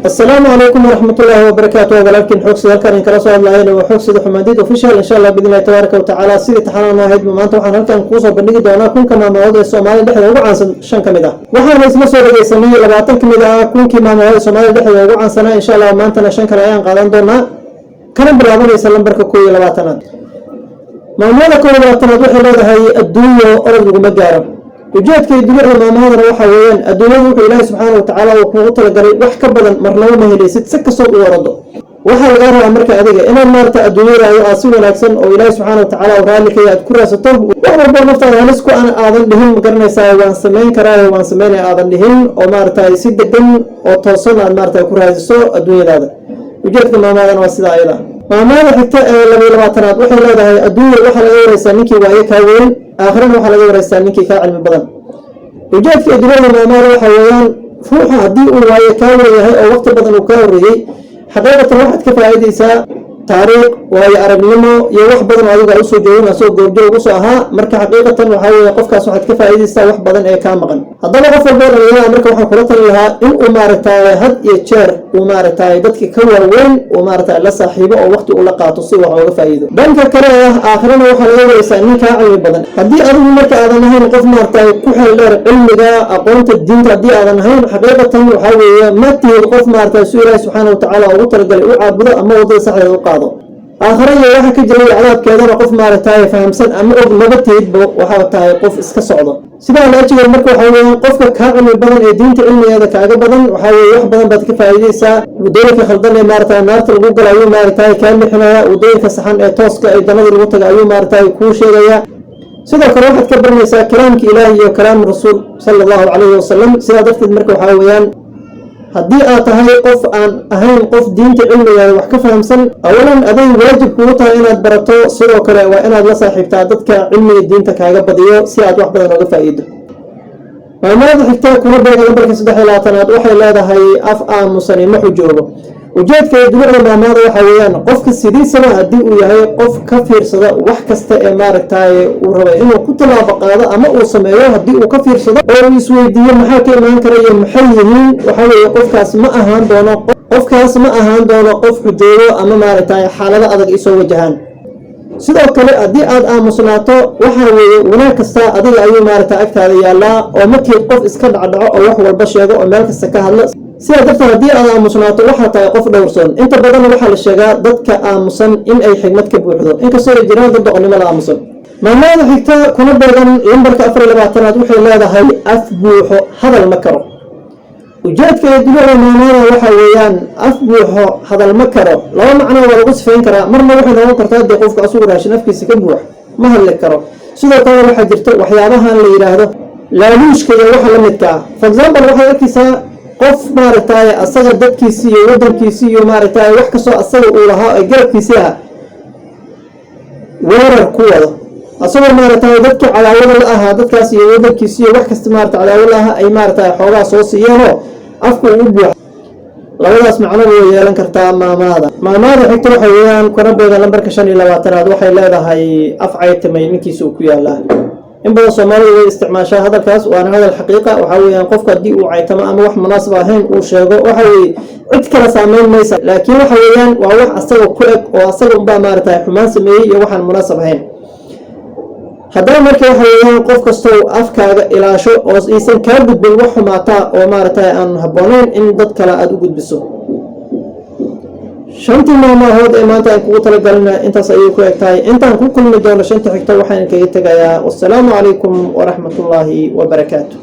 Asalaamu calaykum waraxmatullaahi wabarakaatu. Walaalkiin Xoogsida halkan in kala soo hadlaayana waa Xoogsida Xumaandiid Official. Insha Allah biidnillahi tabaaraka wa tacaala, sidii taxanaan ahayd, maanta waxaan halkan kuu soo bandhigi doonaa 1000-ka maamaahood ee Soomaalida dhexdeeda ugu caansan shan ka mid ah. Waxaana isla soo dhegaysanay 20 ka mid ah 1000-kii maamaahood ee Soomaalida dhexdeeda ugu caansanaa. Insha Allah maantana shan kale ayaan qaadan doonaa, kana bilaabanaysa lambarka 21-aad. Maamada 21-aad waxay leedahay: "Adduunyo orod laguma gaaro." Ujeedka iyo dulucda maamahadana waxaa weeyaan, adduunyadu wuxuu Ilaahay subxaana wa tacaala uu kugu talagalay wax ka badan marnaba ma helaysid, si kastood u orado. Waxaa lagaa rabaa marka adiga inaad maarata adduunyadaada aad si wanaagsan oo Ilaahay subxaana wa tacaala uu raalli kaya aad ku raadsato. Wax walbo naftaada halis ku an aadan dhihin, ma garanaysaa, waan samayn karaa, waan samaynaya aadan dhihin, oo maarata si degan oo toosan aad maarata ku raadiso adduunyadaada. Ujeedka maamaadana waa sidaa ayada. Maamada xigta ee 22-aad waxay leedahay: "Adduunya waxaa laga wareysaa ninkii waaye kaa weyn, aakhirana waxaa laga wareystaa ninkii kaa cilmi badan." Ujeedka adduunyada maamaada waxa weeyaan, ruuxa haddii uu waaye kaa weyn yahay oo waqti badan uu kaa horreeyey, xaqiiqatan waxaad ka faa'iidaysaa taariikh, waayo aragnimo iyo wax badan oo adiga usoo joogin, asoo goobjoog usoo ahaa. Marka xaqiiqatan waxaa weeye, qofkaas waxaad ka faa'iidaysaa wax badan ee kaa maqan. Haddaba qof walbo dhalinyarada marka waxaan kula talin lahaa in uu maaragtay had iyo jeer uu maaragtay dadka ka waaweyn uu maaragtay la saaxiibo oo waqti ula qaato si wax ooga faa'iido. Dhanka kale ah, aakhirana waxaa laga wareysaa nin kaa cilmi badan. Haddii adigu marka aadan ahayn qof maaragtay ku xeel dheer cilmiga, aqoonta diinta haddii aadan ahayn, xaqiiqatan waxaa weeye ma tihid qof maaragtay si Ilaahi subxaana watacaala ugu talagalay u caabudo ama waddada saxdeeda u qaado. Aakhare iyo waxa ka jiray cadaabkeedana qof maaragtay fahamsan ama og maba tihidba, waxaa tahay qof iska socdo. Sidaa la ajigeed marka waxaa weeyaan, qofka kaa cilmi badan ee diinta cilmigeeda kaaga badan, waxaa weeye wax badan baad ka faa'iidaysaa. Waddooyinka khaldan ee maaragtay naarta lagu galo ayuu maaragtay kaa lixinaya, waddooyinka saxan ee tooska ee jannada lagu taga ayuu maaragtay kuu sheegaya. Sidoo kale waxaad ka baranaysaa kalaamka Ilaahi iyo kalaam Rasuul sala Allahu calayhi wasalam. Sidaa darteed marka waxaa weeyaan, haddii aad tahay qof aan ahayn qof diinta cilmigeeda wax ka fahamsan, awalan aday waajib kugu tahay inaad barato. Sidoo kale waa inaad la saaxiibtaa dadka cilmiga diinta kaaga badiyo si aad wax badan oga faa'iido. Maamada xigta, kuna beega lambarka 23-aad, waxay leedahay: "Af aamusani ma xujoobo." Ujeedka iyo dulucda maamaada waxaa weeyaan, qofka sidiisaba haddii uu yahay qof ka fiirsada wax kasta ee maaragtay uu rabay inuu ku tallaabo qaado ama uu sameeyo, haddii uu ka fiirsado oo uu isweydiiyo maxaa ka imaan kara iyo maxay yihiin, waxaa weeye qofkaas ma ahaan doono qof xujoobo ama maaragtay xaalado adag isoo wajahaan. Sidoo kale haddii aad aamusnaato, waxaa weeye wanaag kasta adiga ayuu maaragta agtaada yaallaa, oo markii qof iska dhacdhaco oo wax walba sheego oo meel kasta ka hadla. Sidaa darteed haddii aad aamusnaato, waxaa tahay qof dhowrsoon. Inta badan waxaa la sheegaa dadka aamusan in ay xigmad ka buuxdo, inkastoo ay jiraan dad doqonnimo la aamusan. Maamada xigta, kuna beegan lambarka 24-aad, waxay leedahay: "Af buuxo hadal ma karo." Ujeedka ee dulucda maamada waxa weeyaan, af buuxo hadal ma karo laba macno waa lagu sifayn karaa. Marna waxay noqon kartaa, dee qofka asugu raashin afkiisa ka buux ma hadli karo. Sidoo kale waxaa jirta waxyaabahan la yidhaahdo laaluushka iyo waxa la midka ah. For example, waxaad arkaysaa qof maaragtay asaga dadkiisi iyo wadankiisi iyo maaragtay wax kastoo asaga uu lahaa ee garabkiisii ah weerar ku wado, asagoo maaragtay dadkii cadaawada la ahaa dadkaas iyo wadankiisi iyo wax kasta maarata cadaawo la ahaa ay maaragtay xoogaa soo siiyeenoo afku uu buux. Labadaas macnoba way yeelan kartaa maamaada. Maamaada xigta waxay weeyaan, kuna beegan lambarka 25-aad, waxay leedahay: "Af caytimay ninkiisa uu ku yaalaa." In badan Soomaalidu way isticmaashaa hadalkaas, waana hadal xaqiiqa. Waxaa weeyaan, qofka haddii uu caytamo ama wax munaasab ahayn uu sheego, waxa weeye cid kale saameyn maysa, laakiin waxa weeyaan waa wax asaga ku eg oo asaga unbaa maaragtay xumaan sameeyey iyo waxaan munaasab ahayn. Haddaba marka waxa weeyaan, qof kastoo afkaaga ilaasho oo iisan kaa gudbin wax xumaataa oo maaragtay aan habboonayn in dad kale aada u gudbiso. Shantii maamaahood ee maanta aan kugu talagalina intaas ayay ku eg tahay. Intaan ku kulmi doono shanta xigta, waxaan kaga tegayaa wassalaamu calaykum waraxmatullaahi wabarakaatu.